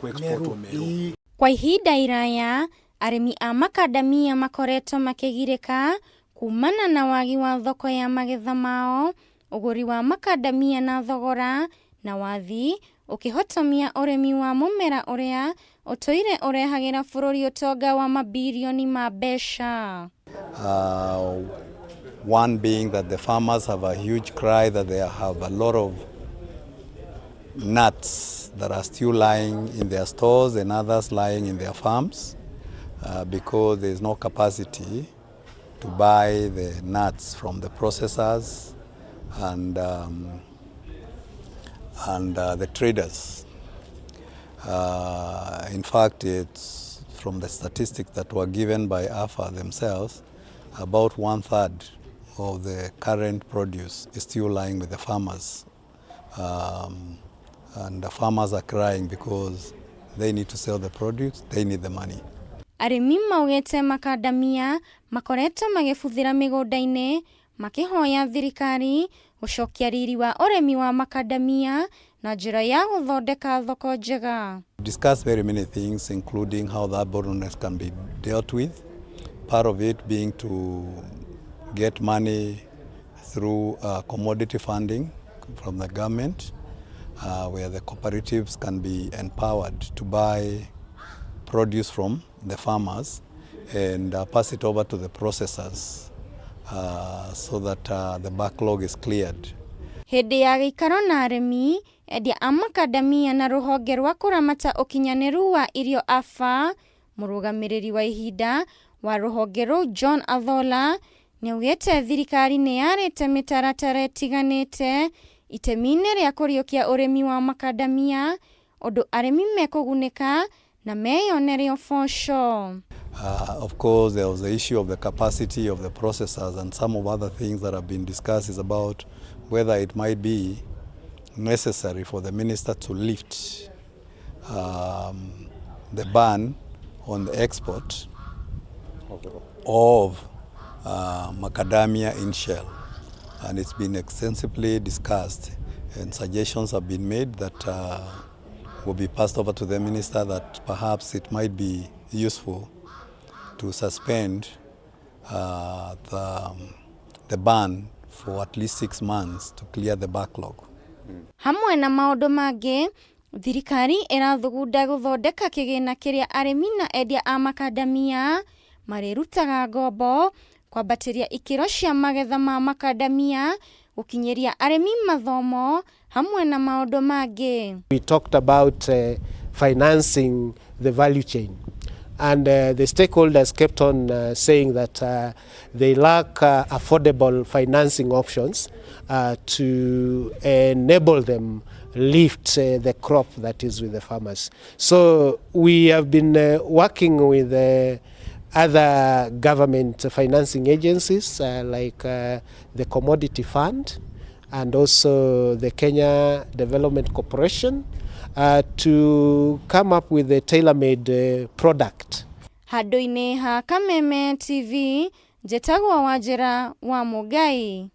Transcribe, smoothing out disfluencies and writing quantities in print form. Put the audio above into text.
Ku-exportwo Meru. Kwa ihinda iraya, arĩmi a makandamia makoretwo makĩgirĩka kumana na wagi wa thoko ya magetha mao, ũgũri wa makandamia na thogora na wathi ũkĩhotomia ũrĩmi wa mũmera ũrĩa ũtũire ũrehagĩra bũrũri ũtonga wa mabirioni ma mbeca. One being that the farmers have a huge cry that they have a lot of nuts that are still lying in their stores and others lying in their farms because there is no capacity to buy the nuts from the processors and the traders. In fact, it's from the statistics that were given by AFA themselves, about 1/3 of the current produce is still lying with the farmers. And the farmers are crying because they need to sell the produce, they need the money. Arĩmi maugĩte makandamia makoretwo magĩbuthĩra mĩgũnda-inĩ, makĩhoya thirikari gũcokia riri wa ũrĩmi wa makandamia na njĩra ya gũthondeka thoko njega. Discuss very many things, including how that bottlenecks can be dealt with. Part of it being to get money through commodity funding from the government, where the cooperatives can be empowered to buy produce from the farmers and pass it over to the processors so that the backlog is cleared. Hĩndĩ ya gĩikaro na arĩmi, endia a makandamia na rũhonge rwa kũramata ũkinyanĩru wa irio AFA, mũrũgamĩrĩri wa ihinda wa rũhonge rũu John Athola nĩaugĩte thirikari nĩ yarĩte mĩtaratara ĩtiganĩte itemi-inĩ rĩa kũriũkia ũrĩmi wa makandamia, ũndũ arĩmi mekũgunĩka na meyonere ũboco. Of course, there was the issue of the capacity of the processors, and some of other things that have been discussed is about whether it might be necessary for the minister to lift the ban on the export of macadamia in shell. And it's been extensively discussed, and suggestions have been made that will be passed over to the minister that perhaps it might be useful to suspend the ban for at least 6 months to clear the backlog. Hamwe na maũndũ mangĩ, thirikari ĩrathugunda gũthondeka kĩgĩna kĩrĩa arĩmi na endia a makandamia marĩrutaga ngombo, kwambatĩria ikĩro cia magetha ma makandamia, gũkinyĩria arĩmi mathomo hamwe na maũndũ mangĩ. We talked about financing the value chain. And the stakeholders kept on saying that they lack affordable financing options to enable them lift the crop that is with the farmers. So we have been working with other government financing agencies like the Commodity Fund and also the Kenya Development Corporation to come up with a tailor-made product. Handũ-inĩ ha Kameme TV, njĩtagwo Wanjĩra wa Mũngai.